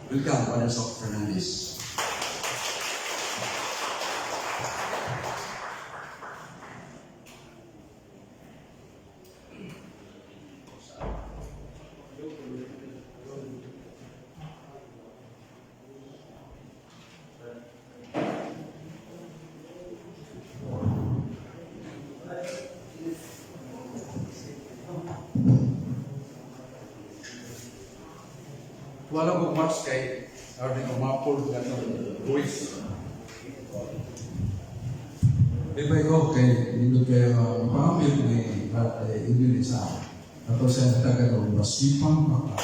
Welcome, Father Sok Fernandez. Wala ko mask kay aron ko mapul nga voice. Di ba ko kay nindot kayo ang pamil ni Indonesia. Ato sa Tagalog, masipang papa.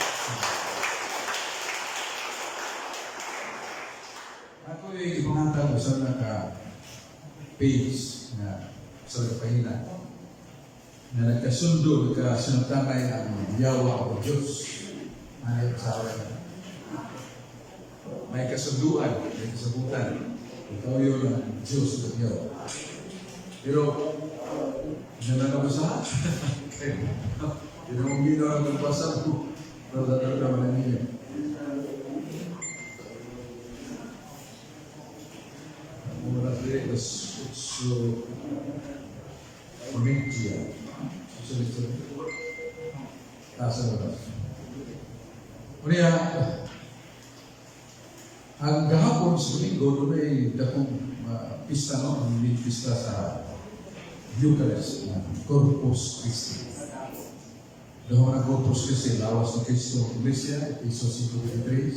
Ako ay ipangatag sa naka page nga sa pahina na nagkasundo, nagkasinuntanay ang yawa o Diyos. Ano yung asawa niya? May kasunduan, may kasabutan. Ikaw yun ang Diyos ng yawa. Pero, nananabasa. Yun ang ginawa ng basa ko. Pero talaga naman ninyo. Ang oras dili, alas 8:30. Sorry, sorry. Taas ang oras. Unya, ang gahapon sa Domingo, doon ay dakong pista, no? Ang pista sa Eucharist, na Corpus Christi. Doon ang Corpus Christi, lawas ni Cristo ang Iglesia, Efeso 5:23.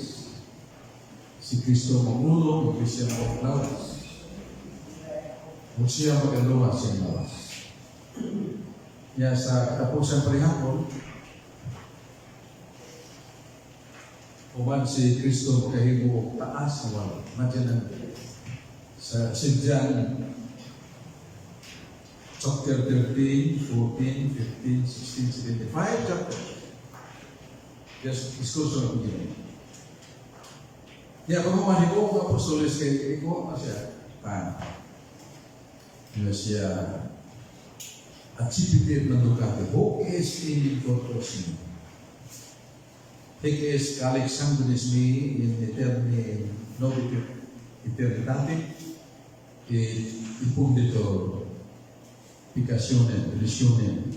Si Cristo mangulo, ang Iglesia mo ang lawas. Kung siya mag-aluha siyang lawas. Ya sa katapusan parihapon, uban si Kristo kahimo taas na wala. Imagine ang sa St. John chapter 13, 14, 15, 16, 17, five chapters. Just diskurso ng Panginoon. Ya, kung manigo ang apostoles kay ikuha na siya, pan. Nga siya, accipite et mandocate, hoc est in corpus meum. Hic est calix sanguinis mei in aeterni novit aeternitate et infunditur peccationem, remissionem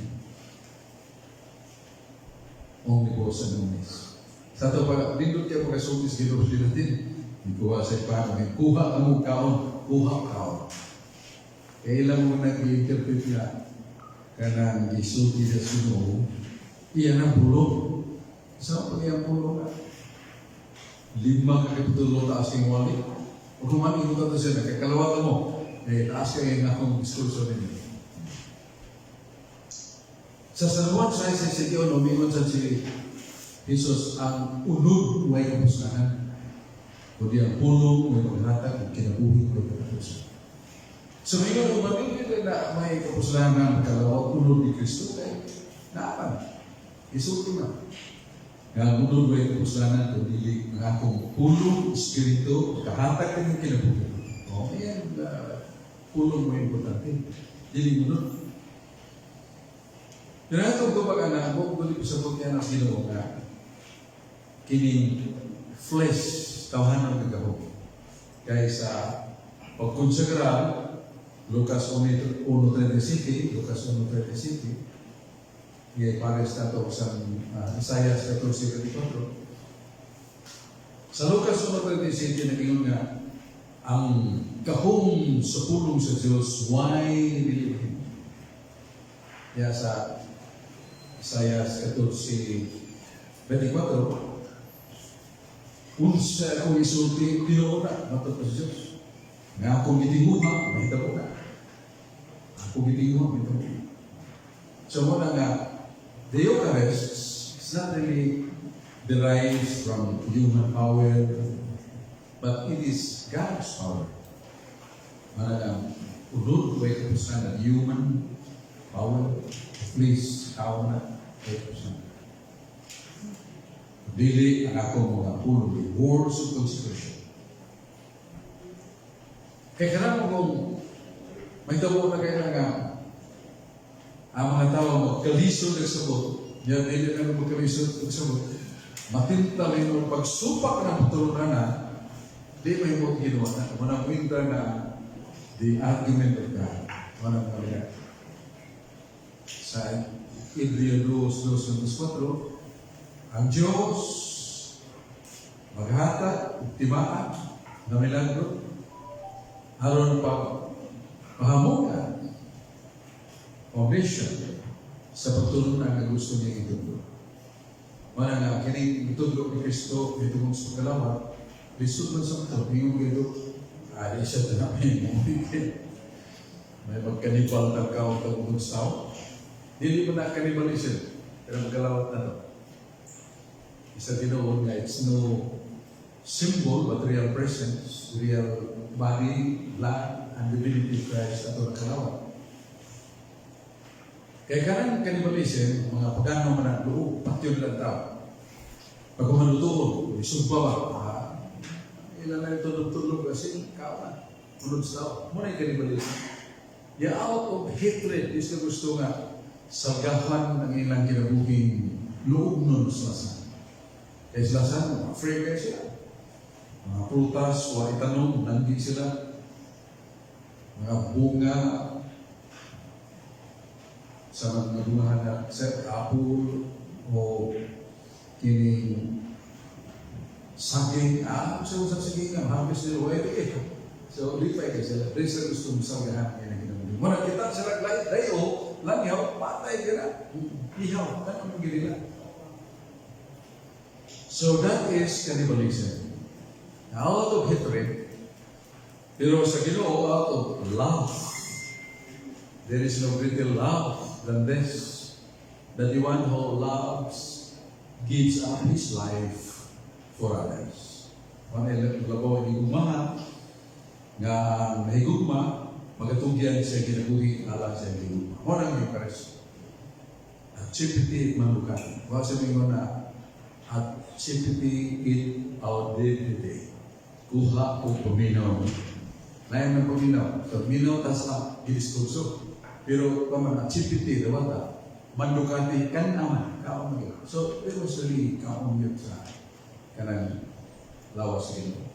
omnibus omnes. Sa ato pa, nindot kaya pagkasulti sa Ginoo natin. Ikuha sa ipa, kuha ka mo kaon, kuha kaon. Kaya ilang mo nag-interpret nga kanang gisulti sa Ginoo, iyan ang pulong. Sa pag iyang pulong na, lima ka kapitulo taas kang wali. O kung man ingon to siya, nagkakalawat mo, eh, taas kay ang akong diskurso ninyo. Sa San Juan 6:61, umingon sa si Jesus, ang unod way kapuslanan. Kundi ang pulong way maghatag ug kinabuhi way katapusan. So mingon ko ba na may kapuslanan kalawag unod ni Kristo kay naapan. Isulti man. Nga ang unod way kapuslanan kung dili ang akong pulong, espiritu, kahatag kanyang kinabuhi. Oh, ayan, pulong mo importante. Dili unod. Pero itong tubag na, ako dili ko sa niya ng Ginoo nga kining flesh tawhanon nagahom. Kay sa pagkonsagra, Lucas 1:37, Lucas 1:37, ngay pares na to sa Isaiah 14:24. Sa Lucas 1:37, nag-ingon nga, ang gahom sa pulong sa Diyos, why dili mahimo? Ya sa Isaiah 14:24, unsa akong isulti, tinuod na, matod pa sa Diyos. Nga akong gitinguha, mahitabo na. Akong gitinguha, mahitabo na. So mo na nga, the Eucharist is not really derived from human power, but it is God's power. Mana unod way kapuslanan, human power, please, tao na, way kapuslanan. Dili ang akong mga pulong, the words of consecration. Kaya karamo kung may tabo na kayo nga ang mga tao magkalisod nagsabot, yan dili na magkalisod nagsabot. Matinta rin pagsupak ng pagtulunanan, di may mo ginawa na. Muna mo na the argument of God. Muna mo nga. Sa Hebreo 2, 2, 4, ang Diyos maghatag og timaan na milagro aron pag pahamukan foundation sa pagtulunan nga gusto niya itudlo. Mana nga kining itudlo ni Kristo nitungod sa pagkalawat, lisod man sa ito, ingon gito, ali siya na may may magkanibal tagkaw tagubod sao. Dili mo na cannibalism, pero magkalawat na to. Isa tinuod nga it's no symbol but real presence, real body, blood, and divinity of Christ ato nakalawat. Kaya kanang cannibalism, mga pagano man ang luog, patyon lang tao. Pag kumalutuon, isugba ba? Ah, ilan na tulog-tulog kasi kawa. Unod sa tao. Muna yung cannibalism. Yeah, out of hatred, is na gusto nga salgahan ang ilang kinabuhing luog nun sa lasan. Kaya sa lasan, mga free kayo sila. Mga prutas, wa itanom, nanggi sila. Mga bunga, sa mga bungahan na sa apple o kining saging, sa saging nga, harvest nila, wala eh. So, lipay kayo sila. Di sila gusto mo salgahan ang ilang kinabuhi. Muna kita sila dayo, langyaw, patay ka na. Ihaw, ano mong ginila? So that is cannibalism. Out of hatred, pero sa Ginoo, out of love. There is no greater love than this, that the one who loves gives up his life for others. Wala labaw ni gugmahan, nga nahigugma, magatugyan siya kinabuhi alang sa higugma. Mo nang Eucharist. Accipite manducati. Wa sa mingon na accipite et audite. Kuha o paminaw. Lain ng paminaw. So, minaw ta sa gidiskurso. Pero paman accipite, dawata. Manducati kan naman. Kaon mo. So, it was really kaon yun sa kanang lawas sa Ginoo.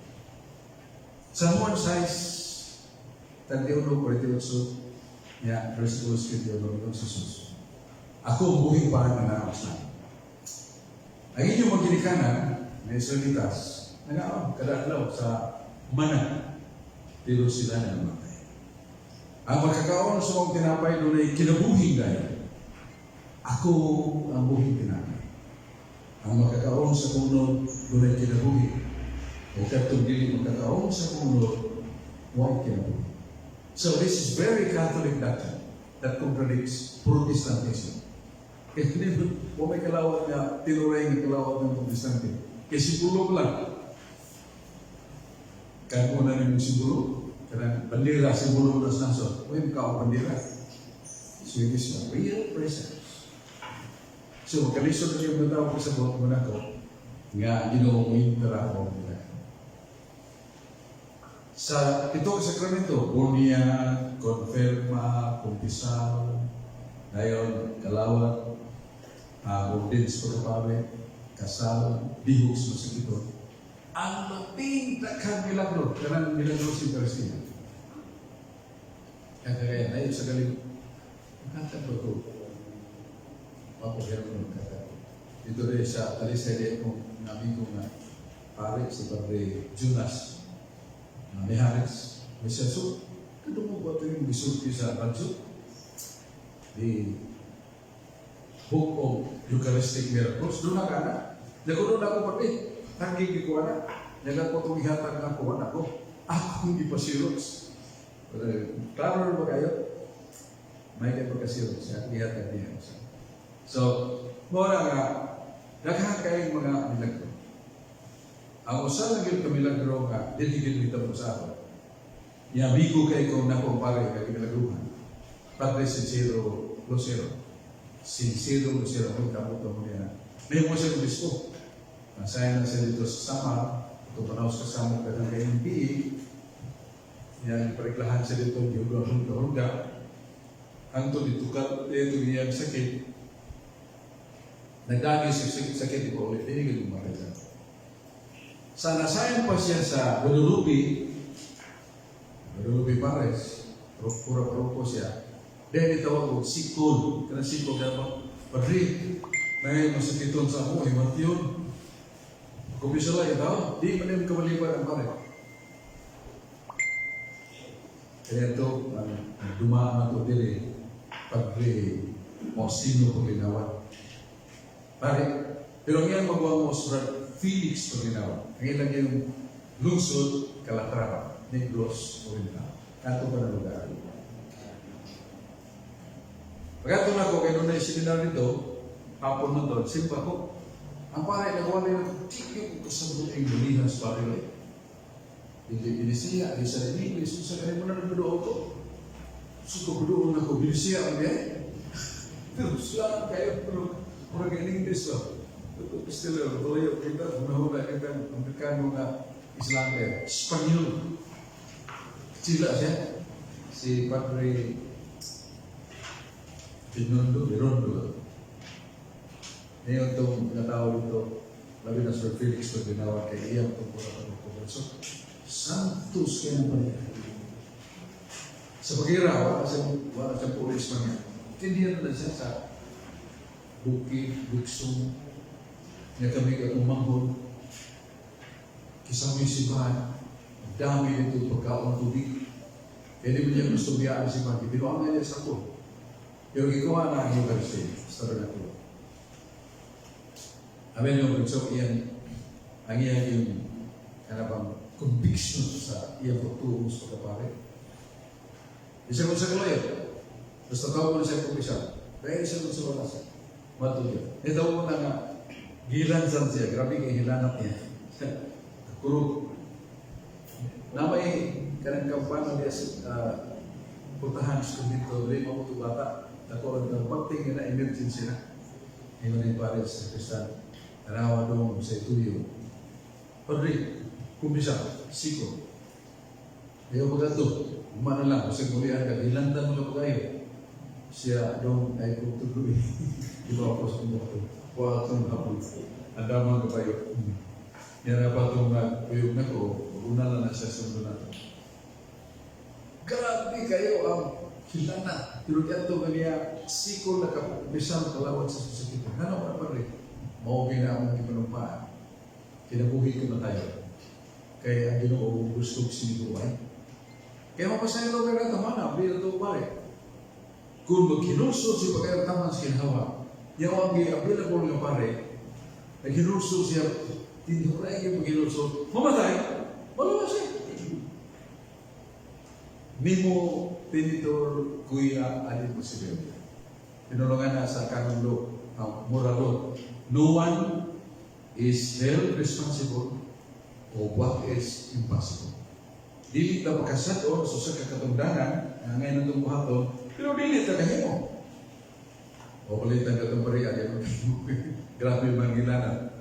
Sa Juan 6, 31, 48, ya, versikulos 21, sa Jesus. Ako ang buhing para nga naong sa langit. Ang inyong mga ginikanan, na Israelitas, nangaon, kada adlaw sa mana, pero sila na namatay. Ang makakaon sa akong tinapay dunay kinabuhing dayon. Ako ang buhing tinapay. Ang makakaon sa kunod dunay kinabuhi. O kadtong dili makakaon sa kunod, way kinabuhi. So this is very Catholic doctrine that contradicts Protestantism. Kaya hindi mo may kalawat nga, tinuray nga kalawat ng Protestante. Kaya simbolo lang. Kaya mo na rin yung simbolo, kanang bandera, simbolo na sa nasod. Uy, mukha bandera. So it is a real presence. So, magkalisod na yung tao ko sa buhat mo na ko, nga Ginoo mo ko nila. Sa ito sakramento, bunyag, konfirma, kumpisal, dayon, kalawat, ordin sa pagkapare, kasal, bihok sa masakito. Ang labing daghang milagro, kanang milagro sa Eucharistia. Kaya kaya, na sa galing, magkatag ba ito? Mapugero ko magkatag. Dito rin sa Talisay, di akong amigo nga pare, si Padre Jonas Mijares. May siya, so, kano mo ba ito yung gisulti sa radyo? The Book of Eucharistic Miracles. Doon na ka na. Nagulo na ako pati. Tanggi ko na. Naga ko itong ihatag na ko ako. Akong ipasirox. Klaro na ba kayo? May kayo pagkasirox. Siya, ihatag niya. So, mora nga, daghan kayong mga milagro. Ang usa lang gyud ka milagro nga dili gyud kita sa ako. Yamigo kay ko na kong pare kay milagruhan. Padre Sincero Lucero. Sincero Lucero kung kabuto mo niya. May mo siya obispo. Nasaya na siya dito sa Samar. Ito panahon sa kasama ka ng NPA. Yan, pareklahan siya dito, gihulga-hulga. Hangtod dito ka, dito iyang sakit. Nagdagi sa sakit ko ulit, hindi ko makita. Sa nasayan pa siya sa Guadalupe, Guadalupe Pares, pura paroko siya. Then itawag ko, sikol. Kanang sikol kaya ba? "Padre, ngayon masakiton sa ako, himatyon. Kumisa lang ito, di man yung kamaliban ang pare." Kaya ito, dumaan ito diri, Padre Faustino Paglinawan. Pare, pero ang iyang magwang mo sa Felix Paglinawan. Ang ilang yung lungsod, Calatrava, Negros Oriental. Kato pa na lugar. Pagkato na ko, kaya doon na yung seminar dito, hapon na doon, simba ko. Ang pare, nagawa na yung di yung kasabot yung lumihas pare. Hindi Binisiya, di sa English, sa kanya mo na nagdudoon ko. So, kubudoon ako, Binisiya ang biyahe. Pero sila kayo, pero murag in English so. Still, tuloy kita, hunahuna kita, Amerikano nga Islam kayo. Espanyol. Sila siya. Si Padre Binondo, Birondo. Ngayon itong natawag dito, labi na Sir Felix Paglinawan kay iyang itong pura. So, Santos kaya ng pare. Sa Bagira, wala siya puro Espanya. Tindihan na siya sa bukid, buksong, nga kami katong manghod, kisang may simbahan, ang dami dito pagkaon, tubig. Kaya di mo niya gusto biyaan si simbahan, binuang niya sa ko. Pero gikuha na ang Eucharisty sa tabernakulo. Amen yung so iyan, ang iyang yung kanabang conviction sa iyang pagtuo sa pagkapare. Isa ko sa kalayo. Basta tawag ko na siya kumpisal. Dahil siya sa wala siya. Matuloy. Ito mo na nga, gilansan siya. Grabe kay hilanat niya. Kurog. Na may kanang kampana niya sa putahan sa kumbento, dili mo ito bata. Dako ang pagtingin na emergency na. Ingon ni pare sa Kristan. Tanawa doon sa ituyo. "Padre, kumbisa, siko. Ayaw pagkato, umana lang, kasi mulian ka, hilantan mo lang kayo." Siya doon ay kung tuloy. Di ba ako sa inyo ito? Wa itong hapon. Ang damang kabayo. Yan na pa itong nagpuyog na ko, una na na siya sundo na ito. Grabe kayo ang hilana. Pero yan ito kaniya, siko na kapumisan kalawat sa susakitan. Ano pa padre? Mao na akong ipanumpaan. Kinabuhi ko na tayo. Kaya ang Ginoo gusto siniguan. Kaya mapasaylo ka na tamana, bilang ito pare. Kung maghinulsol si pagkakataman sa kinhawa, yaw ang available nga pare, naghinulsol siya, tinduray yung maghinulsol, mamatay, maluwas siya. Nemo penitur quia ad impossibile. Tinulungan na sa canon law, ang moral law. No one is held responsible of what is impossible. Dili ta pakasad-on sa usa ka katungdanan nga ngayon natong buhaton, pero dili ta kahimo. O palitan katong pariya, grabe man gilana.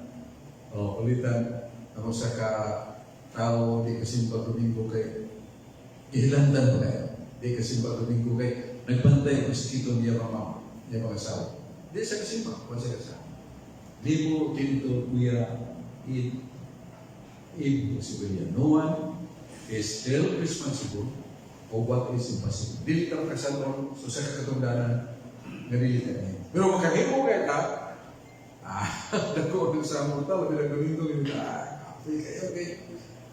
O palitan ako sa ka tao di kasimba Domingo kay gihilandan pa kayo. Di kasimba Domingo kay nagbantay ang sakito niya mama, niya mga asawa. Di sa kasimba, wala sa kasa. Nemo penitur quia ad impossibilia. No one is held responsible of what is impossible. Dili ta makasad-on sa usa ka katungdanan nga dili ta kahimo. Pero makahimo kay ka, dako ng sa ta, labi na Domingo, yun, kapoy kayo, kay,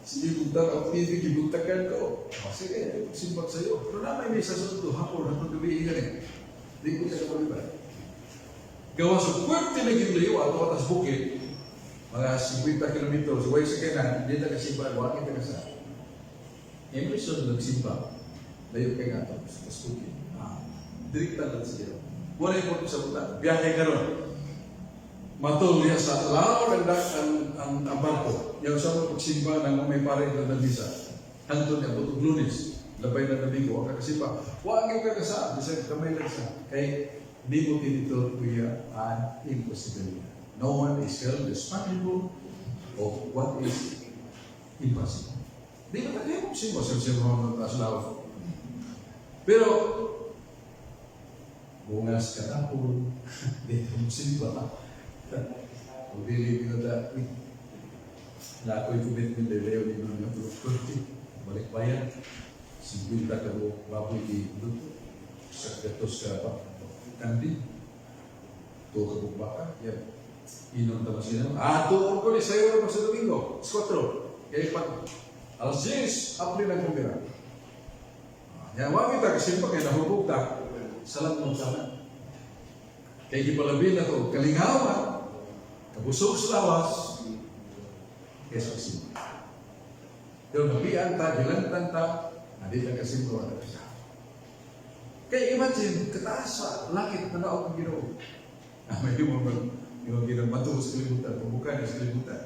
sige, bugtag ang TV, gibugtagan ko. O, sige, simbag sa'yo. Pero na may misa sa ito, hapon, hapon gabi, gani. Di ko siya kapalibay. Gawa sa puwerte na ginlayo, ato atas bukid, mga 50 kilometros, way sa kanan, hindi ta kasimba, wala kita kasa. Emerson nagsimba, layo kay nga ato, sa tas bukid. Direkta lang siya. Wala yung sa buta. Biyahe karon. Matol niya sa laon ang barko. Yang sa mga pagsimba ng may pare na misa. Hantod niya, butog Lunes. Labay na Domingo, ang kakasimba. Wa ang yung kakasa, bisag kamay lang sa. Kay nemo penitur quia ad impossibilia. No one is held responsible of what is impossible. Di ba tayo simba sa simba ng taas. Pero, bungas katapon, di mo simba. Kung dili ko ta, uy, na ako'y commitment dahil layo ni Nuno, balik bayan, 50 ka buok baboy di luto, sa gatos ka ba, kanding, tuo ka buok baka, yan. Inom ta sila. Ah, tuon ko ni sayo sa Domingo, alas 4. Kaya pag alas 10, apli lang kong bira. Ya, wa kita kasimpa kay nahubog ta. Salam mo sana. Kay gipalabi na to, kalingawan, kabusog sa lawas, kaysa kasimpa. Pero nabian ta, gilantan ta, adi ta kasimpa, wala ka siya. Kay imagine, kataas sa langit na naog ang Ginoo. Ah, may mo mag yung Ginoo matuo sa kalibutan, pambuka niya sa kalibutan.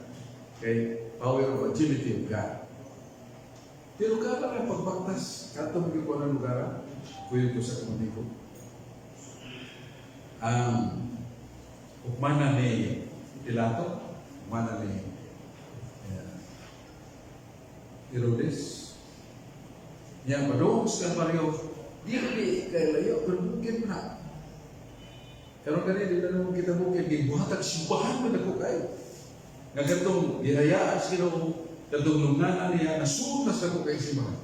Kay power of agility of God. Pero kada nga pagbaktas, kato mo ko ng lugar, kuyo ko sa kamamigo. Ang ukmana ni Pilato, ukmana ni Herodes, niya padung sa Kalbaryo, dili kay layo, pero bukid na. Karon kani di na naman kita bukid, gibuhatag simbahan man ako kayo. Nga katong gihayaan sa Ginoo, katong lungnanan niya, nasunod na sa ko kay simbahan.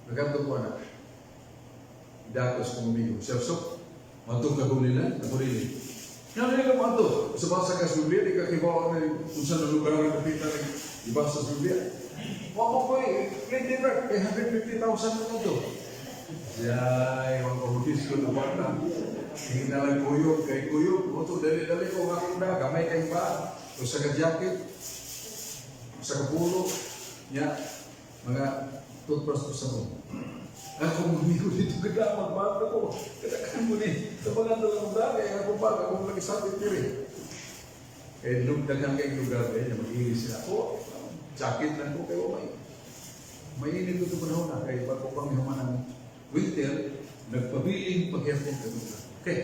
Nagadto ko anak. Dako sa kong amigo. Siya so, matong ka nila, nakurili. Nga nila ka mo sa basa ka sa Biblia, di ka kibaw na kung saan ang lugar ang kapita ng ibasa sa Biblia. Wa mo ko eh, plane rep, kay 150,000 na to. Yay, mga kahudis ko na bata. Tingin na lang kuyog, kay kuyog. Mo to, dali-dali ko nga kung na, gamay kay pa. O sa ka-jacket, sa kapulo, ya, mga toothbrush ko sa mo. Ako amigo dito, kadamag, bata ko. Kadakan mo ni, sa mga dalawang dali, ako pa, ako nagisapit diri. Kaya daghang kay lugar kaya mag-iris sila. Oh, jacket lang ko kayo may. Mainit ito panahon na kay bago pang human ng winter, nagpabiling pagyapon ka lugar. Okay.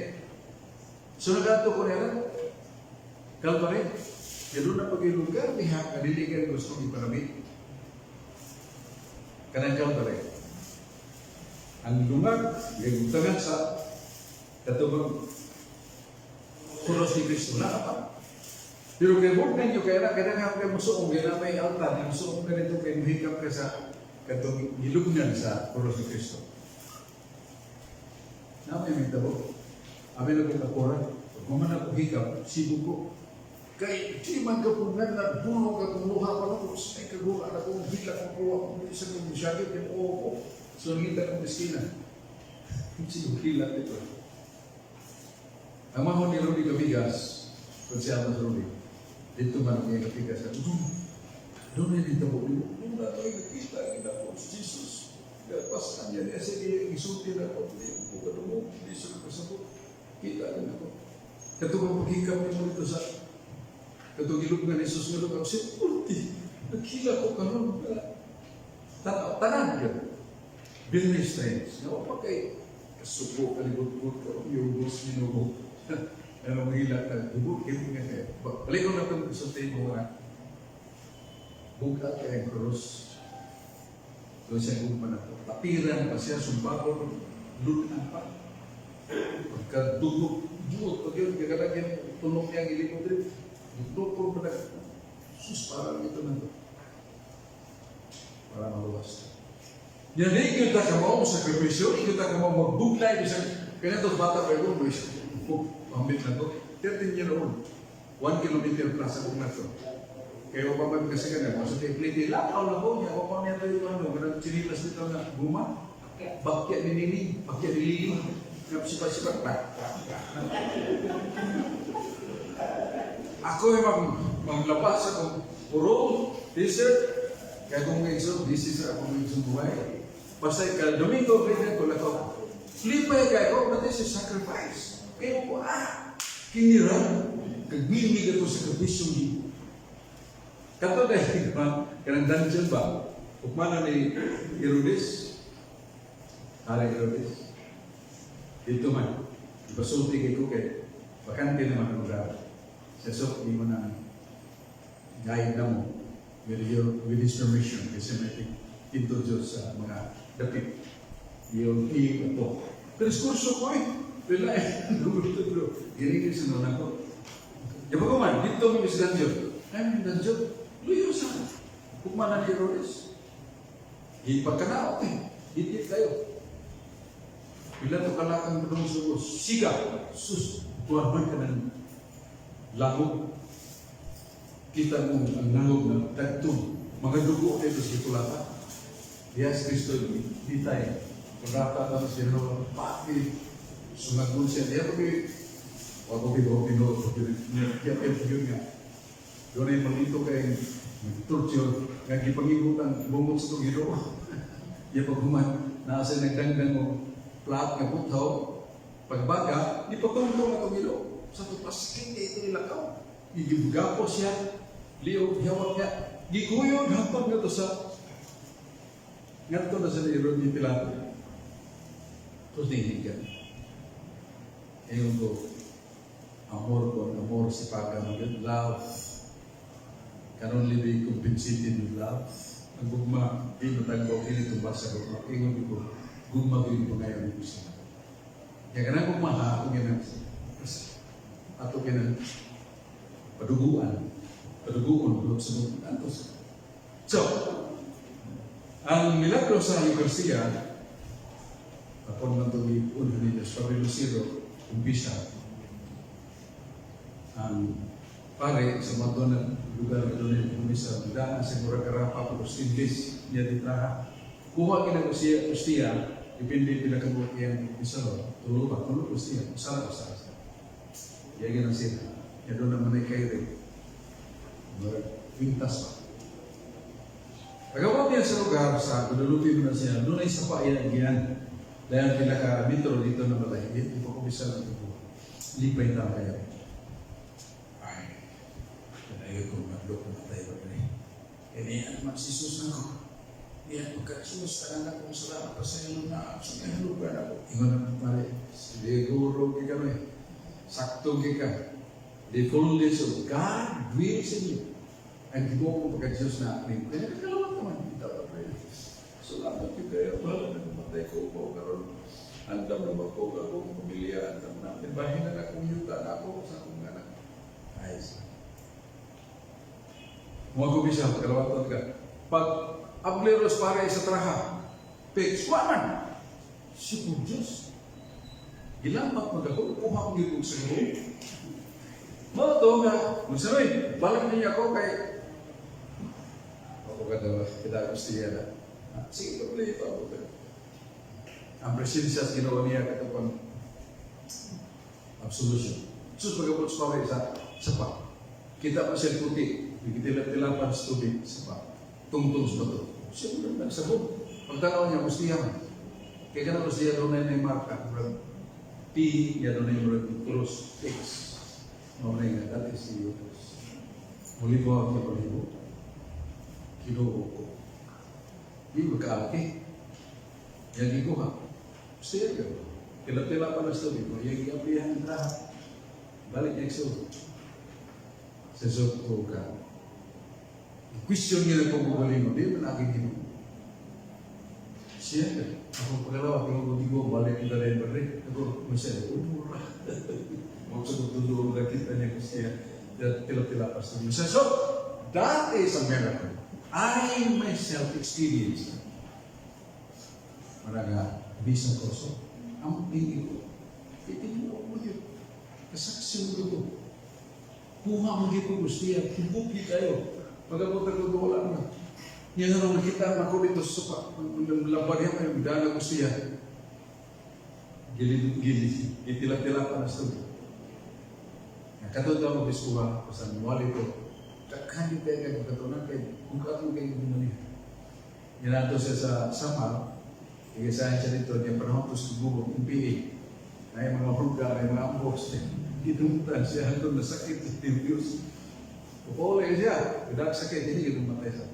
So nagato ko nila, Calvary, kaya na pag lugar niya, kadili kayo gustong ipanamit. Kanang Calvary. Ang lungag, gagutagan sa katubang krus ni Kristo na pa. Pero kay huwag ninyo, kaya na, kaya nga kayo musuong, kaya na may altar, yung musuong ka nito, kay muhikap ka sa katong gilugnan sa krus ni Kristo. Na may may tabo. Amin na kong kakura. Pag man ako hikap, sibo ko. Kay di man ka po nga nagbuno ka kung luha pa na ko, ay kagura na kung hila kong kuha kung isa kong musyagit, yung oo ko. So ngita kong eskina. Sigo hila ito. Ang mahon ni Rudy Cabigas, kung siya mas Rudy, dito man ang iya Cabigas, doon na dito po, doon na ito, nakita, kita po, Jesus, Gapas niya niya, sige, isulti na ko, hindi ko kadungog, hindi siya kasabot. Kita din ako. Katong paghikap ni mo dito sa katong ilog nga ni Jesus nga lugar, si Purti, nagkila ko karon. Tanan yun. Very strange. Nga pa kay kasuko, kalibot-bot ko, yung bus minugo. Ano mahila ka, hibot, hibot nga kayo. Balik ko na itong sulti mo nga. Bugat kay ang krus. Doon siya gumpa na to. Tapiran pa siya, sumbakol, lunan pa. Pagkadugo, juot, pag yun, kakalagyan, tunok niya ang ilikod rin. Dukol pa na. Sus, parang ito na to. Para maluwas. Yan, di kita ka mo sakripisyo, di kita ka mo magbuglay, bisan, kaya ito bata pa yun, pambit na to, 13 year old, 1 kilometer plus ako na to. Kaya wala pa kasi ka na, sa plate, lakaw na ko niya, wala pa niya ito yung ano, ganang chinilas dito nga, guma, bakya ni Nini, bakya ni Lili, sipa-sipa, pak, pak, pak. Ako yung maglabas akong puro, t-shirt, kaya kung may this is akong igsoon buhay. Basta ka, Domingo, pwede ko lakaw. Lipay kayo, but this is sacrifice. Kaya ko, kinira, kagmimig ako sa sakripisyo ni. Kato dahil ba, kanang dungeon ba, ukmana ni Herodes, Hari Herodes, dito man, ipasulti kay ko kay, bakante naman ang lugar. Sa sok, di mo na guide na mo with his permission kasi may tinto Diyos sa mga dapit. Yung ito. Pero diskurso ko eh. Wala eh. Dulo. Ginitin sa nuna ko. Di ba man, dito mi sa dungeon. Ay, dungeon. Luyo sa. Hukman na ni Herodes. Gipagkanaot eh. Higit kayo. Pila to kalakang padung sa siga. Sus, kuha man ka ng langog. Kita mo ang langog na tagtong. Mga dugo dito sa tulata. Yes, Kristo, di tayo. Kurata na siya, no, pati. Sungagon siya. Diya ko wa ko bigo pino niya yun nga. Doon ay malito kay nag-torture nga gipangibutan bungot sa itong Ginoo. Iya paghuman naa sa nagdangdang mo plat nga butaw pagbaga di patungtong atong Ginoo. Sa to paskin kay ito nilakaw. Gigibugapo siya. Liog hawak niya. Gikuyog hangtod ngadto sa ngadto na sa ni ni Pilato. Tapos nihigan. Ingon ko, amor ko, amor si paga mo yun, love can only be compensated with love. Ang gugma, di matagbaw, dili tumbas sa gugma. Ingon ko, gugma ko yung pangayon ko sa. Kaya kanang gugma ha, ako ginang, ato kinang paduguan, paduguon, tulog sa gugma. Antos. So, ang milagro sa Eucharistia, apon man itong iunhan ninyo sa Padre Lucero, umpisa, ang pare sa mga doon lugar na doon yung misa, daan sa mura karapa ko stainless niya ditraha. Kuha kina ko siya, ustiya, depende pila ka buok iyang misa, tulo ba, tulo ustiya, usara usara. Iya ganun siya. Ya doon naman ay kay mura pintas pa. Pagawat niya sa lugar sa Guadalupe mo na siya, doon ay sapa iya giyan. Dahil pila ka metro dito na balay, hindi pa ko bisa lang ito. Lipay na kayo. Ay, kanayo ko madlok matay ba ni. Kaya man si Jesus nako. Niya pagka Jesus, tanan akong salamat pa sa iyo na sa iyong lugar ako. Ingon na pare, siguro kay kami. Sakto kay ka. The fullness of God dwells in you. Ang gibuo ko pagka Diyos na amin. Kaya nagkalawat naman. Dapat pray. Salamat yun kayo. Bahala na namatay ko po karon. Andam naman ko akong pamilya. Andam namin. Bahin na akong yuta na ako sa akong anak. Ay, mga kumisa, pagkalawatan ka. Pag ableros para sa traha, fix, wa man. Si Diyos. Gilambat magako, kuha ko gyud og sa. Mao to nga, musabi, balik niya ako kay ako ka daw, kita gusto niya na. Ah, sige, pabili pa ako. Ang presensya sa Ginoo niya katong absolution. Sus, pagabot sa pare sa sapa. Kita pa siya puti, gitilap-tilapan sa tubig sa pa. Tungtong sa bato. Siya mo lang nagsabot. Pagtanaw niya, gustiya man. Kaya ka na gustiya doon na yung marka. Murag P, niya doon na yung murag cross X. Mao na nga, that is the Eucharist. Muli ko ang palibo. Kinuho ko. Di magkaaki. Yang gikuha. Gustiya ka. Tilap-tilapan na sa tubig. Yang giaplihan ang traha. Balik niya so. Sa ko ka. Question niya lang kung galing mo, di man aking Ginoo. Siya ka. Ako pagalawa, kung ako di ko balik yung dalhin ba rin. Ako, masaya, umura. Mo sa tutulo na kita niya kasi siya. Tilap-tilap pa sa So, that is a miracle. I myself experienced that. Maraga, bisan ko so, ang tingin ko, itinuo mo yun. Kasaksi mo ko. Kuha mo gyud ko gustiya, hibuki kayo. Pagabot ako wala na. Niya nga nung nakita na ko dito sa sopa, laban niya kayo, dala ko siya. Gilid, gilid, itilap-tilap pa na sa tubig. Katod daw mag-iskuha, sa muwali ko, kakanyot kayo kayo katunan kayo, kung katong kayo gumunihan. Yan siya sa Samar, igisahan siya dito, niya panahon to sa bubong, MPA. Na yung mga hurga, na yung mga ambos, gidungtan siya hanggang nasakit sa Diyos. Upole siya, without sakit, hindi yun matay sa.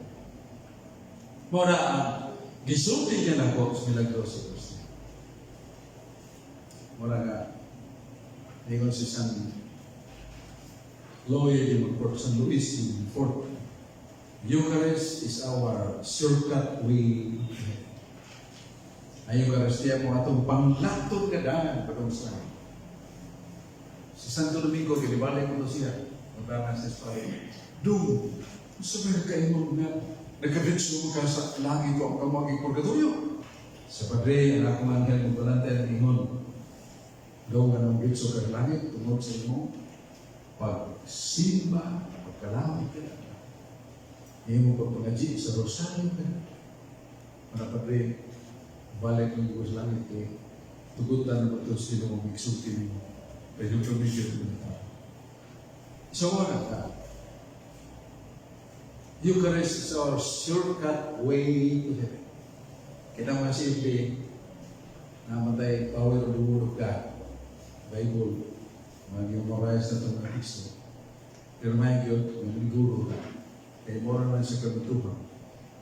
Mora ang gisulti niya na ko sa milagro sa Kristo. Mura nga, ningon si San Louis de Montfort, San Luis de Montfort, Eucharist is our shortcut way to heaven. Ang Eucharistia mo atong panglatod nga daan padung sa. Sa Santo Domingo, ginibalik ko to siya. Magdana si Espari. Dung, sa mga kaingon nga, nagkabitso ka sa langit o ang kamaging purgatorio. Sa Padre, ang akong anghel mo balante ang ingon. Daw nga nang bitso ka langit, tungod sa imo, pagsimba, pagkalawit ka na. Imo pagpangaji sa rosaryo ka na. Mga Padre, balik ng ko sa langit eh, tugutan na ba ito sino mong igsulti nimo? Kaya yung pamilya ko na tao. So, wala ka. Eucharist is our shortcut way to heaven. Kita mga simple, namatay power of the Word of God. Bible, mag-memorize na itong mga teksto. Pero may yun, maniguro ka. Kaya mora man sa kabutuhan.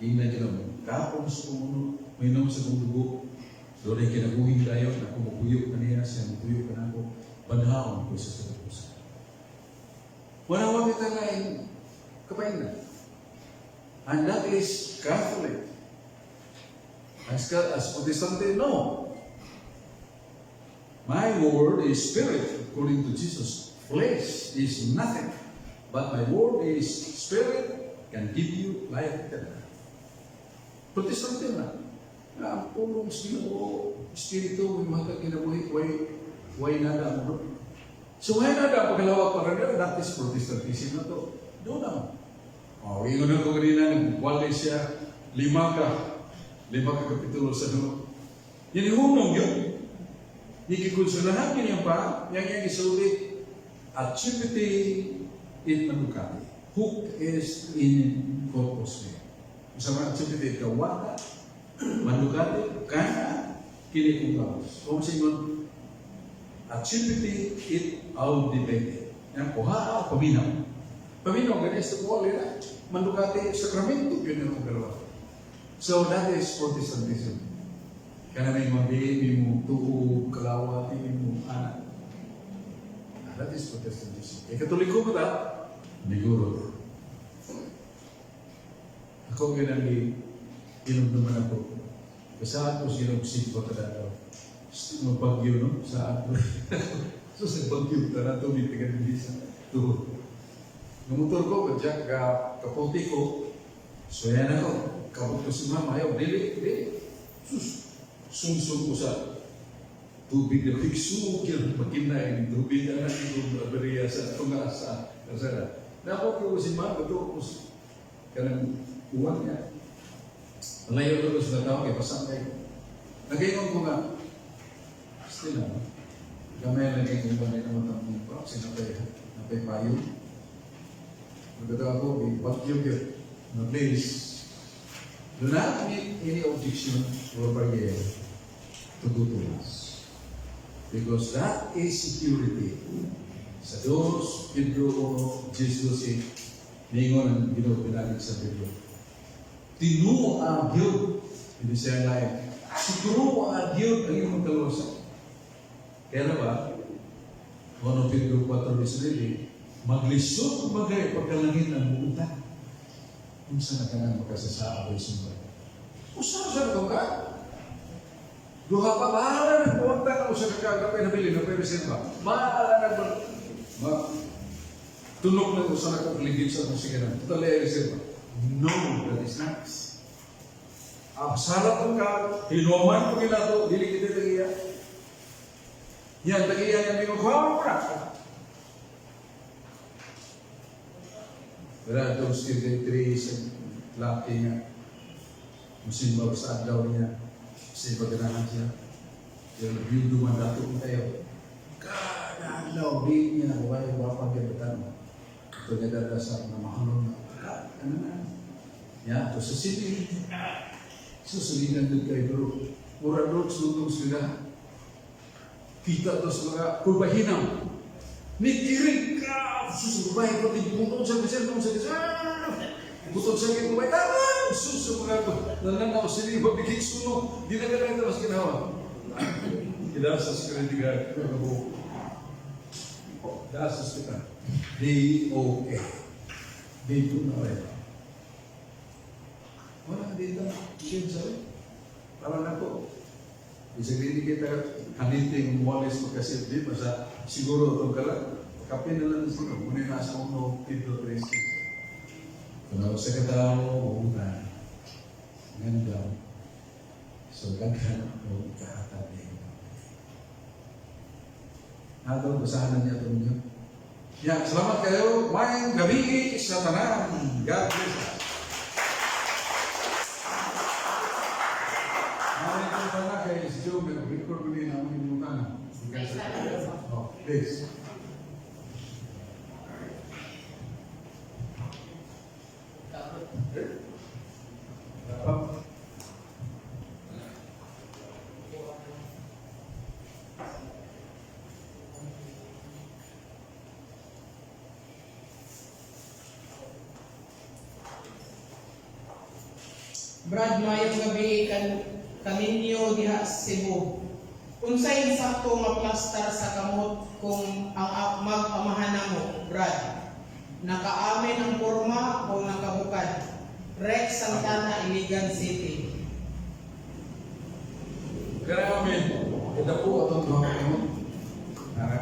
Ingnan dyan mo, kaon sa kung mainom sa kong dugo. Doon ay kinabuhin tayo, na kumukuyo kaniya, siya mukuyo ka na ako, banhaon ko sa katapusan. Wala wa kita lain kapain na. And that is Catholic. As Protestante, no. My word is spirit, according to Jesus. Flesh is nothing. But my word is spirit, can give you life eternal. Protestante na. Na ang pulong sa Ginoo, espiritu, may mga kinabuhi, way nada mo. So way nada pagkalawak para nila, that is Protestantism na to. Doon naman. Oh, ingon na ko kanina, nagwali siya, lima ka kapitulo sa dulo. Yan ihunong yun. Ikikonsiderahan yun pa, yang yang isulti, activity it manukati. Hoc est in corpus meum. Sa mga activity kawata, manukati, kana, kini kong gawas. Kung singon, activity it audibete. Yan, kuha, paminaw. Paminaw, ganyan sa kuha nila. Manukati, sakramento, yun yung dalawa. So that is Protestantism. Kaya may mga di mo tuo, kalawa, di mo anak. Ah, that is Protestantism. Kaya Katoliko mo ta, niguro. Ako ginang inumduman ako. Sa ako silang simpa kada daw. Mabagyo, no? Sa ako. So sa bagyo, tara tumitigan din sa tuhod. Ng motor ko, kadya, ka, kaputi ko. So yan ako. Kabot ko si mama, ayaw, dili, dili. Sus, sumsum ko sa tubig na pigsugil, makinay, tubig na yung aberya sa tunga sa kasada. Nako ko si mama, ito ko kanang uwan niya. Layo ko sa tao, kay pasan kayo. Nagaingon ko nga, still na, gamay lang kay kung ba naman ang pa, sinapay, napay payo. Magkata ako, bagyo yun, na please, do not make any objection or barrier to go to Mass. Because that is security. Sa 2 Pedro 1, Jesus ningon ang Ginoo pinalit sa Pedro. Tinuo gyud, hindi siya lain. Siguro gyud ang imong kaluwasan. Kaya na ba, 1 Pedro 4.19, maglisod magay pagkalangit ang buutan. Unsa na ka nang makasasaabay sumba? Usa sa ka? Duha pa, bahala na buwagta na usa ka kagapay na bilin, na pwede siya ba? Bahala na ba? Ma, tunok na usa na ka ligid sa musika na. Totally ay reserva. No, that is not. Ang salat ka, hinuman ko kinato, dili kita tagiya. Yan, tagiya yan, may kuha mo na. Wala itong 33 sa laki nga. Musimba sa adlaw niya. Kasi pagkanahan siya. Pero biyudo man dato ko tayo. Kada adlaw, di niya, wala wapag yung batano. Ito niya dada sa mga mahalong na, ano na. Ya, to sa city. Susulinan din kayo, pero mura doon, sultong sila. Kita to sa mga kulbahinam. Ni kiring ka! Susubay ko, tigpunod sa bisan, sa bisan. Butod sa kay kubay, tama! Sus, mga nananaw sila, mabigig suno. Di na ka lang mas ginawa. Ila sa security guard, Dasa sa hospital. D-O-A. Dito na rin. Wala dito. Siya sabi. Para na ko. Bisag hindi kita kaniting walis magkasilbi, basta siguro itong kala. Kape na lang siguro. Muna nasa 1, Pedro 3. Kung ako sa katao, una, ngandam, so daghan o ikahatag niya. Ato, basahan na niya ito ninyo. Yeah, salamat kayo. Maayong gabi sa tanan. God bless us. Maraming ko sana kay si Joe, nag-record ko din ang aming mutana. Oh, please. Oh. Brad, maayong gabi kan kaninyo diha sa Cebu. Unsay insakto nga plastar sa kamot kung ang mag-amahan namo, Brad? Nakaamen ang porma o nakabukad? Rex Santana, Iligan City. Grabe. Ito po atong duha ka kamot. Nara.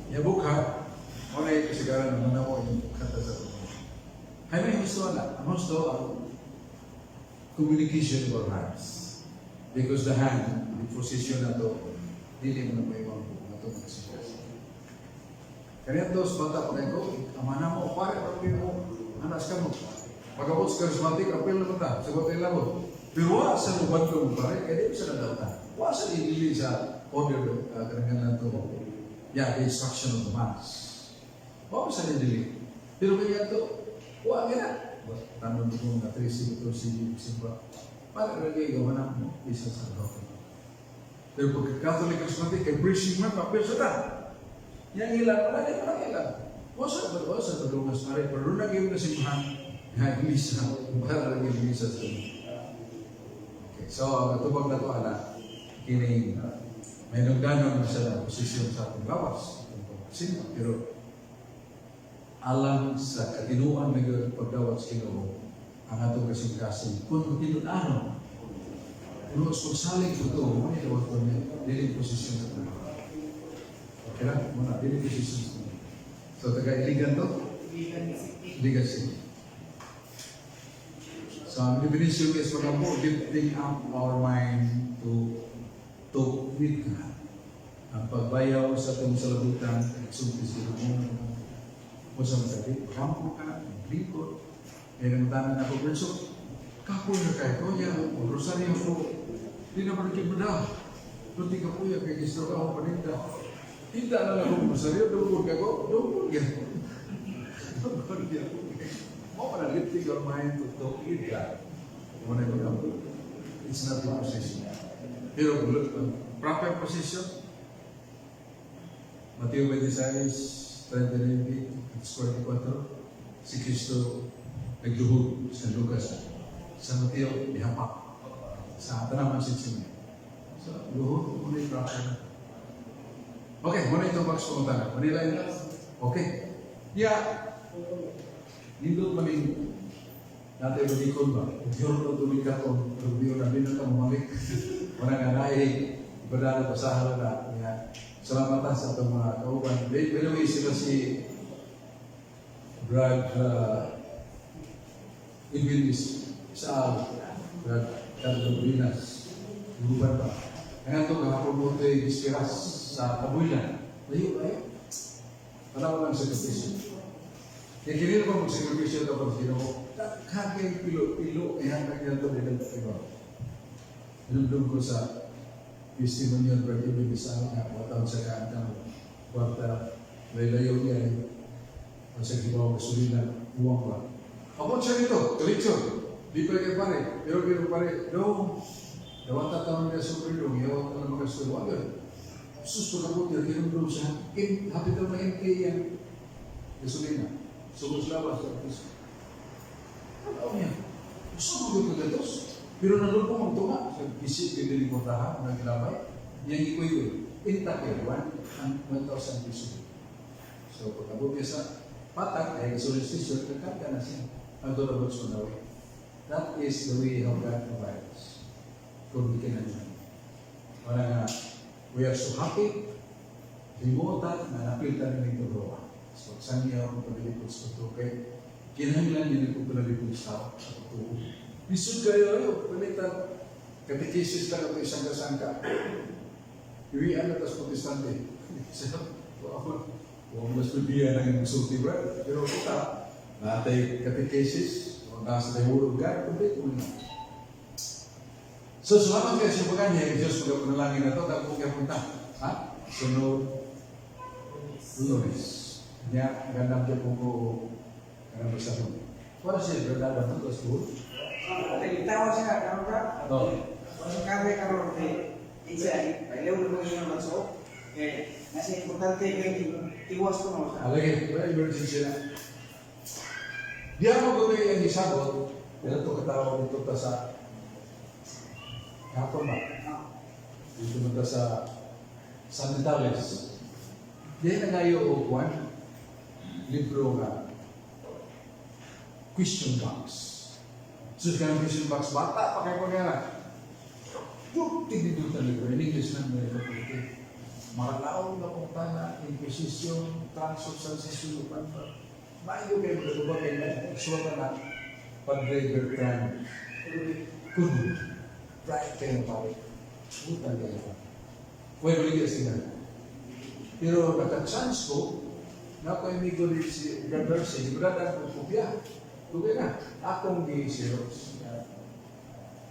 Yabukha. Mo na yung kasagaran naman ako yung bukha sa tumo. Hay may gusto na. Ang gusto ang communication of our hearts. Because the hand, the position na to, dili mo na may ibang po na ito mga sigas. Kaya dos bata pa ko, amana mo, pare, pare mo, anas ka mo. Pagkabot sa charismatic, apel na ta, sagot nila mo. Pero wa sa lubad ko mo pare, kaya di mo sa nadawta. Wa sa dili sa order, kanang lang to. Yeah, the instruction of the mass. Wa sa dili. Pero kaya to, wa nga na. Tanong ko nga 13, 14, simba. Para lagi gawa na mo, isa sa loob. Pero pagka Catholic charismatic, kay preaching man, papel sa ta. Yang ilan, wala din parang ilan. O sa tulungan sa pare, pero nung naging na simbahan, nga iglesia, para lagi iglesia sa. Okay, so ang atubang na to, ana, kining may nagdanon na sa posisyon sa atong lawas, atong pagsimba, pero alang sa katinuan na pagdawat sa Ginoo, ang atong kasing-kasing, kung tinud-anon, kuno sa pagsalig ko ito, mo ni dawat ko niya, dili posisyon sa tanan. Okay lang, muna, dili posisyon sa tanan. So, taga-Iligan to? Iligan City. Iligan City. So, ang definition is mga po, lifting up our mind to talk with God. Ang pagbayaw sa atong salabutan, nagsulti sa Ginoo, mo sa matagi, kampo ka, maglingkod, may nangutanan ako, Berso, kapoy na kayo ko niya, o rosaryo ko, di na man mo. Luti ka po kay gusto ka ako paninda. Hinda na lang ako rosaryo, dungkol ka ko, dungkol ka. Dungkol ka. Mo pa na lifting your mind to talk with God. Mo na yung. It's not the position. Pero proper position, Mateo 26, 39, 44, si Kristo nagluhod sa Lucas. Sa Mateo, nihapak. Sa tanaman si Simon. So, luhod, muna yung proper. Okay, muna ito box pangutana. Manila yun. Okay. Yeah. Nindot man yung natin malikon ba? Yun no tuloy ka to, review na din na ka mamalik. Wala nga na eh, ibadalo basahan na. Yeah. Salamat ta sa atong mga kauban. By the way, sila si Brad Edwin sa Brad Carlo Brinas. Guban pa. Nga ito, kahapon mo ito yung ispiras sa Tabuyan. Layo, layo. Tanaw lang sa sakripisyo. Kaya kinilo pa magsakripisyo ito pag Ginoo. Kagay pilo-pilo, iyan ang ito din ang iba. Hinumdum ko sa testimony Brad Edwin Isal nga, wataon sa kaantang kwarta, layo-layo niya, ang sa gibaw gasolina, uwang ba. Ako siya nito, kalitsyo. Di pa kay pare, pero pero pare, do, dawata taon niya sa prilong, yawat na mga suwa. Sus, pagkabot niya, hinumdum siya, hapit na ma-MK yan, gasolina. Sugod sa labas, sa piso. Ano niya? Gusto mo yung kagatos? Pero nalupong ang tunga. Sa isip yung diliportahan, ang nagilabay. Yang ikoy-koy. Intact yun, 1,000 piso. So, pagkabot niya sa patag, ay gasoline station, kakarga na siya. Ang doon sa way. That is the way how God provides. Kung di ka na. Wala nga, we are so happy, limutan na napiltan ng ito. So, pagsangyaw ang paglilipod sa pagtuo. Kay kinahanglan din ko panalipod sa pagtuo. Lisod kayo ayo, palitan. Katekesis lang ito isang kasangka. Iwian na tas Protestante. So, ako, huwag mas bibiyan ang musulti, bro. Pero kita, natay katekesis, o nasa tayo word of God, complete mo na. So, salamat kayo sa pagkanya, Diyos magpapanalangin na ito, tapos kaya punta. Ha? Sunod, Lunes. Nya, gandang siya po ko, kanang basta mo. Wala siya, brother, Adam, ito, school. Tawa siya, karon ka. Oh. Sa kabe karon kay isa pailew na mo yung magsuot. Eh, nasa importante kay tiwas ko no sa. Alagay, wala emergency na. Di ako gawin ang isabot, pero ito katawag dito ta sa kapon ba? Dito man ta sa San Vitales. Di na ngayo o kwan, libro nga question box. So, kanang question box, bata pa kayo pa nga. Tignan dito libro. In English na may ito. Makalaon na kung tana, Inquisition, Transubstantiation, upan pa. Maayo kayo magkatuba kayo na suwata na Padre Bertrand. Kuno. Bright kayo pare. Butan kayo pa. Huwag balik sila. Pero naka-chance ko, na ako amigo ni si Brad Darcy, Brad ang kopya. Tugay na, akong gi-xerox.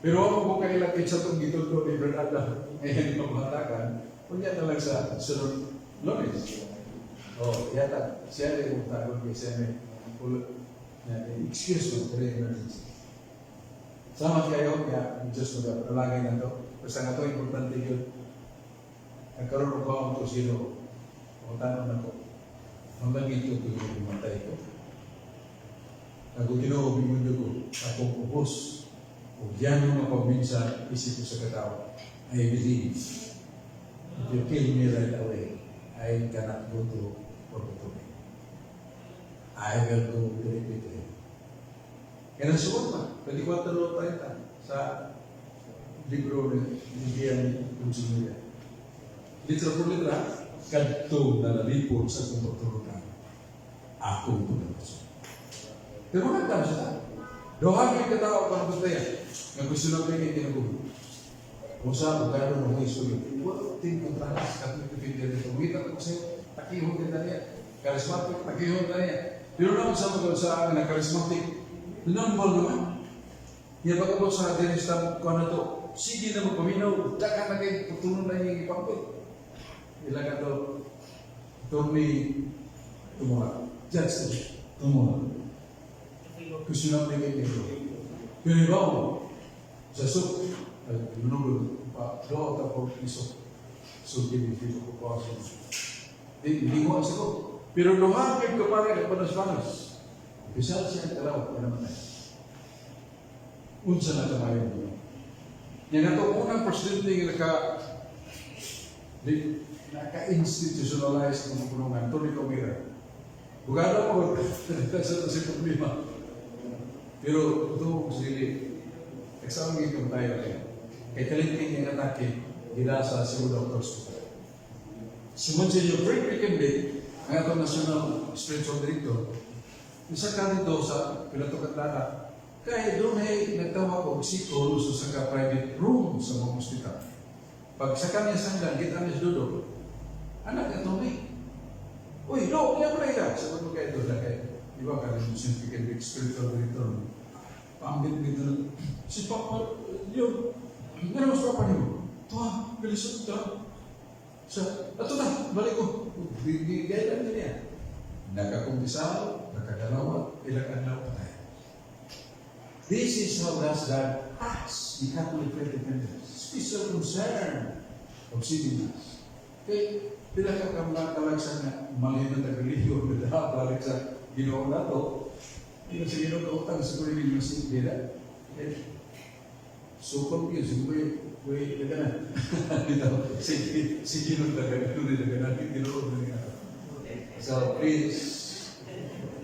Pero ako ko kaila sa itong gituldo ni Brad Adam, ngayon pamahatakan, kunya na lang sa sunod Lunes. Oh, yata, siya rin kung tagod kay siya may excuse mo, pero emergency. Salamat kayo, kaya Diyos magpapalagay na to. Basta nga to, importante yun. Nagkaroon ko ang kusino. O tanong na ko, hanggang ito ko yung matay ko. Ako Ginoo, bimundo ko, akong ubos. O yan ang mapagminsan, isip ko sa katao. I believe, if you kill me right away, I cannot go to purgatory. I will go directly to him. Kaya nasuot pa, 24.30 sa libro ni Bian Consumeria. Litra por litra, kadto na nalipod sa akong pagturukan. Akong pagkatuso. Pero nagdam siya. Duha kay katao pa ng bustaya. Nga gusto na kayo kinabuhi. Kung sa kung ng history, wala tin kontranas Catholic Defender dito. Ngita ko sa'yo, takihon din na niya. Charismatic, takihon na niya. Pero naman sa mga sa akin na charismatic, normal naman. Iya pag sa Dennis Tam, kuha na to, sige na magpaminaw, daka na kayo, putulong na yung ipapit. Ila ka to, Tony Tumora. Judge Tumora. Gusto na kayo ito. Pero iba mo, sa soup, lunugod, pa, do ta po iso. So, gini, dito ko pa sa Di, hindi mo ang sagot. Pero duha kay kapare ng panas-panas. Bisal siya kalaw, kaya naman. Unsa na kamayo mo. Yang ato unang presidente nga naka-institutionalize ng puno-punungan, Tony Comira. Bugado mo, sa si problema. Pero ito, sili, exam gitong tayo kaya. Kay kalinting yung atake, gila sa Cebu Doctors Hospital. Si Monsignor Frank Piquende, ang atong National Spiritual Director, isa ka nito sa Pilatokan Lana, kaya doon ay nagtawag og sikol sa ka private room sa mga hospital. Pag sa kanya sanggan, kita niya dudok. Anak, ito ni. Uy, no, kaya mo na ika. Sabi mo kayo doon na kayo. Di ba, kaya yung Piquende, spiritual director, paambit dito. Si Papa, yun, ano mas papa niyo? Tuwa, bilisod ka. Sa, ato na, balik ko. Bigay lang niya. Nakakumpisal, nakagalawa, ilang adlaw patay. This is how does God us, the Catholic Faith Defenders, special concern of city mass. Kay, pila ka kamla sa nga malino na relihiyon na balik sa Ginoo nato. Hindi sa Ginoo kautang siguro yung mas hindi. Eh, so confused, siguro wait, daga na. Dito, si Ginoo daga, Ginoo daga na, Ginoo daga na. So please,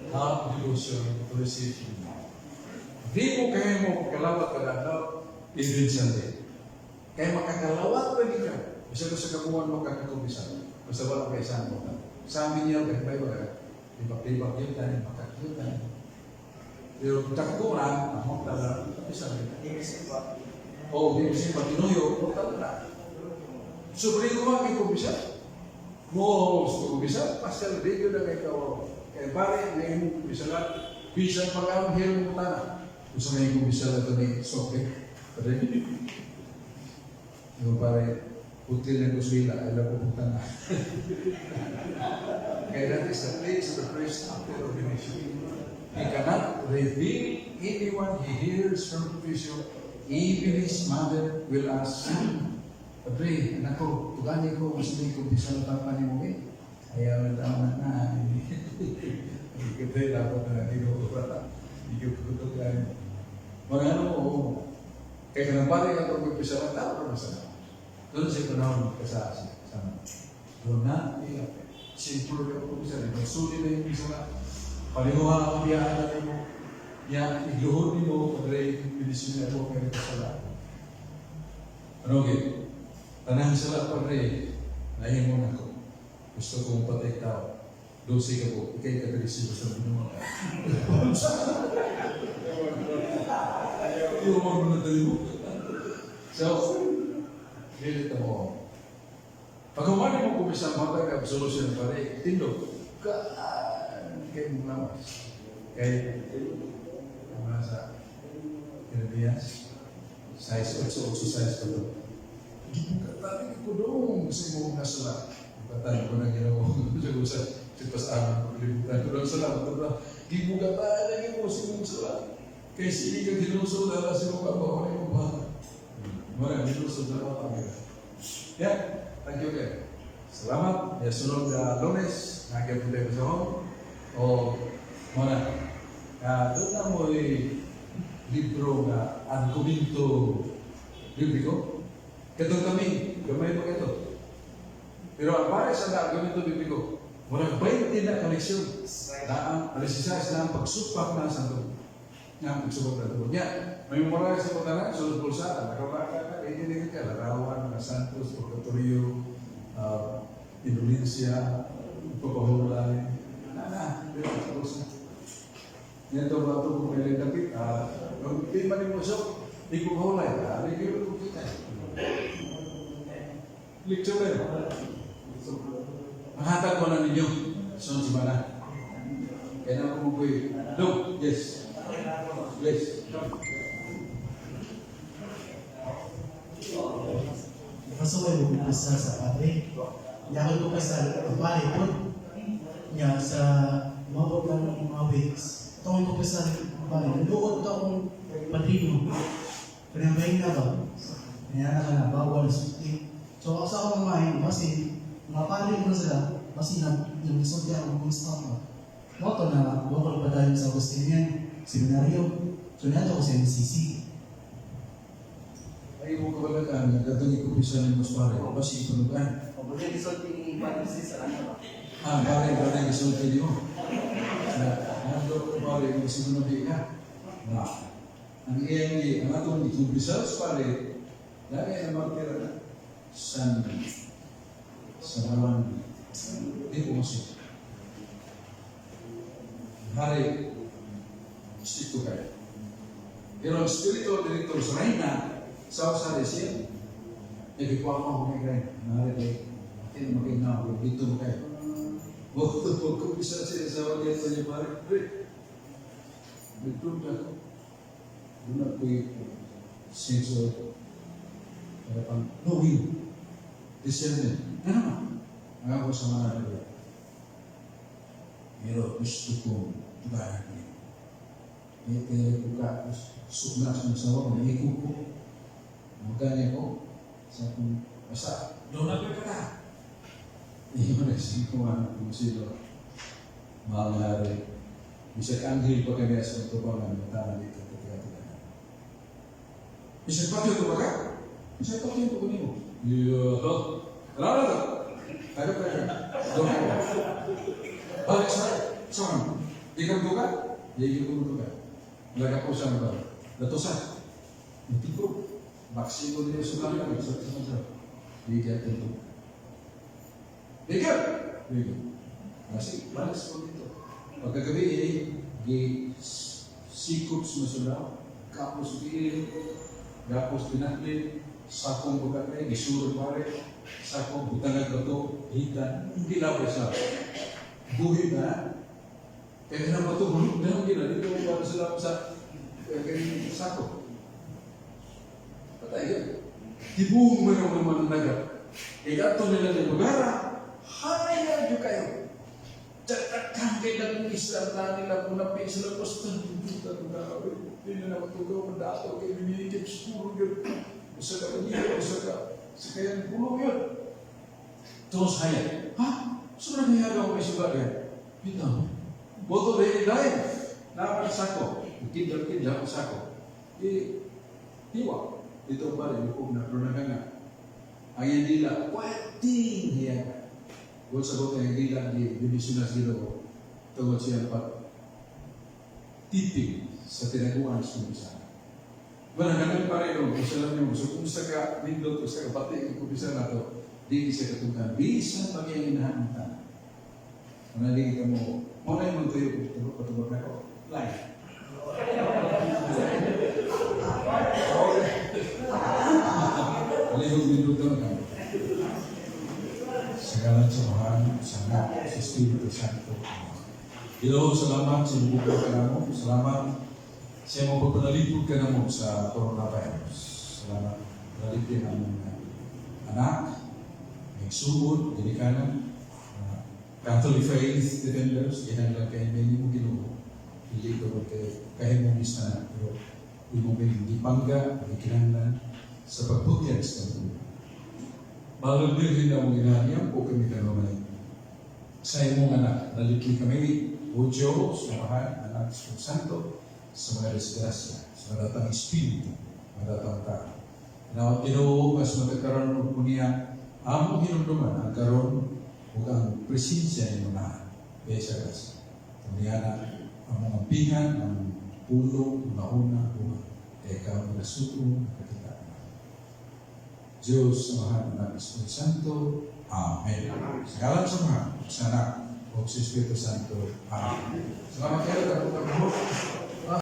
have devotion to receive Him. Di mo kaya mo kalawat kada adlaw, every Sunday. Kaya makakalawat pa ka. Bisa ko sa kabuuan mo kakakumpisal. Basta wala kay saan mo. Sa amin niya, kahit ba ka. Libak-libak yun tayo, makakyut tayo. Pero dako na, ang tala, bisa rin. O, di kasi patinuyo, o tala na. So, pwede ko makikubisa. Mo, kubisa, pasal di yun na kay kawaw. Kay pare, na imong kubisa lang, bisan pag-anghel mo tana. Gusto na yung kubisa lang ito ni Soke. Pare, yung pare, putil na kuswila, ay lang pupunta na. Kaya that is the place of the priest after ordination. He cannot reveal anyone he hears from the official, even his mother will ask, "Padre, anak ko, tugani ko, gusto niyo kumbisa na papa ni mo eh." Ayaw na tama na. Hindi dapat na ginoo pa. Hindi ko kutugan. Mga ano, oo. Kaya kanang pare ka itong kumbisa na tao, sa doon sa panahon kasasa sama. Doon na, iya. Simple ka kumbisa. Magsuli na yung kumbisa na. Palihuha ang biyaan na mo. Ya, igluhod nimo, padre, binisyon niya po kayo kasala. Ano, okay? Tanang sala, padre, nahimo na ko. Gusto kong patay tao. 12 ka po, ikay katrisi sa binuha. Yung mga mga dali mo. So, dili mo. Pag humani mo kumisa mga ka absolution pare, tindog. Kaan kay mong lawas. Kay mga sa Jeremias, size 8, 8 size pa to. Gibukatan ko doon sa imong nasala. Bukatan ko na ginawa sa usa. Sipas amin paglibutan ko doon sa lahat. Diba? Gibukatan na mo sa imong sala. Kay sige ka gilusod na sa imong kabaw imong ba. Mga gilusod na mga pamilya. Yeah, thank you kay. Salamat. Ya sunod na Lunes, nagyapon tayo sa home. O, mga doon na mo libro nga argumento bibliko. Katong kami, gamay pa ito. Pero ang pare sa argumento bibliko, murag 20 na koneksyon. Na ang alisisas na ang pagsupak na sa tubig. Nga pagsupak na tubig. Nya, may memorize sa pagtanan, sulod bulsa, nakabaka ka, hindi ka, Larawan, mga Santos, Purgatorio, Indonesia, Papahulay, na na, dito sa bulsa. Nito ba ito kung may dapit, kung di man mo siya, di ko mahulay, di ko kita. Lecture kayo. Mahatag ko na ninyo, sunod semana. Kaya na ako mo Dong, yes. Yes. Kasuway mo kumisa sa padre. Niya ako kumisa sa pare po. Niya sa mabot lang ng mga weeks. Ito ang kumisa sa pare. Nanduot ito akong padrino. Kaya ba na ba? Kaya na ka na, bawal sulti. So ako sa akong mind, kasi mga pare mo sila, kasi na yung sulti ako kung stop ba. Moto na, bukol pa tayo sa Augustinian Seminaryo. So niya ako sa MCC. Ay mo kabalagaan, nagkatong ikumpisa ng mas pare, basi ikunugan. O, buti gisulti ni Padre sa ano ba? Ah, pare, pare, gisulti niyo. Na, nando ko pare, kung sinunabi ka. Na, ang iyang, ang atong ikumpisa sa pare, lagi na martira na, San, sa Malang, di ko masuk. Hari, stricto kayo. Pero ang spiritual director sa Reyna, sa sa siya, nagikuha ko ako kay Reyna. Nari kay, hindi maging na ako, dito mo kayo. Waktu ko bisa siya sa wagyan sa niya pare, pre, nagtunda ko. Doon ako yung sense of pang knowing, discernment. Ano ba? Ang ako sa mga nila. Pero gusto ko tugahan niyo. Kaya kaya ko ka, sugna sa masawa, may ko. Magkanya ko, sa akong, basta, doon na ka ka. Iyo na siya ano kung sino. Mahal na hari. Bisag anghel pa kami sa tubangan, matama dito, katiga-tiga. Bisag patyo ko ba ka? Bisag patyo ko nimo. Iyo. Ano na to? Tayo pa yun. Doon ka. Balik sa saan? Di ka mutuka? Di ka mutuka. Laga ko sa mga Latosa. Hindi ko. Maksimo din sa mga sa sa. Di ka tutuka. Di ka. Di ka. Kasi, balik sa dito. Pagkagabi eh, gi sikop sa masulaw, kapos giil, gapos tinaklin, sakong bukat eh, gisurot pare, sakong butangag bato, hitan, hindi lapay sa buhi na. Kaya na bato, hulog na ang gina, dito para sila sa kay sako. Patay yun. Tibuong man ang mga naga. Ikato nila ng lugara, haya jud kayo. Dagdagan kay nagong Islam na nila kung napi sila basta hindi na hindi na matugaw mandato kay minikip siguro yun. Usa ka kanila, usa ka sa kayang pulong yun. Terus haya. Ha? Saan na kaya ako may suga yan? Bitaw. Boto dahil dahil. Napan sako. Kindal-kindal ang sako. Di, tiwa. Dito pa rin, lupog na, pero naganga. Ang iyang dila, pwedeng hiya. Kung sa ang iyang dila, di bibisyon na sila tungod siya pa tipig sa tinaguan sa kumpisa. Wala ganun pa rin, kung sila niyo, so kung sa ka nindot o sa ka pati, kung kumpisa na to, di sa katungkan, bisan pag iyang inahan tanan. Kung naligi ka mo, mo na yung tuyo, kung patubag na ko, live. Palihog nindot na kami. Sa ngalan sa Amahan, sa Anak, sa Espiritu Santo. Ginoo, salamat sa imong ka namo. Salamat sa imong pagpanalipod ka namo sa coronavirus. Salamat panalipod ang mga anak, may sugod, ginikanan, Catholic faith defenders, ginang kay may mo Ginoo. Dili ko kay kahimong isa pero imong may gipangga, gikinahanglan sa pagputyag sa katubuan. Mahal Birhen na mong inahaniyam o kami kanumay. Sa imong anak, nalipli kami, O Diyos, Amahan, Anak, Espiritu Santo, sa mga disgrasya, sa mga datang espiritu, mga datang tao. Nawat Ginoo, mas magkakaroon po niya among hinumduman ang karon ug ang presensya ni mga sa grasya. Niya na ang mga ampihan, ang pulong, una-una, buhat. Kaya ikaw ang nasuko, nakakita. Diyos, Amahan, Anak, Espiritu Santo. Amen. Sa ngalan sa Amahan, sa Anak, ug sa Espiritu Santo. Amen. Salamat kayo, dako.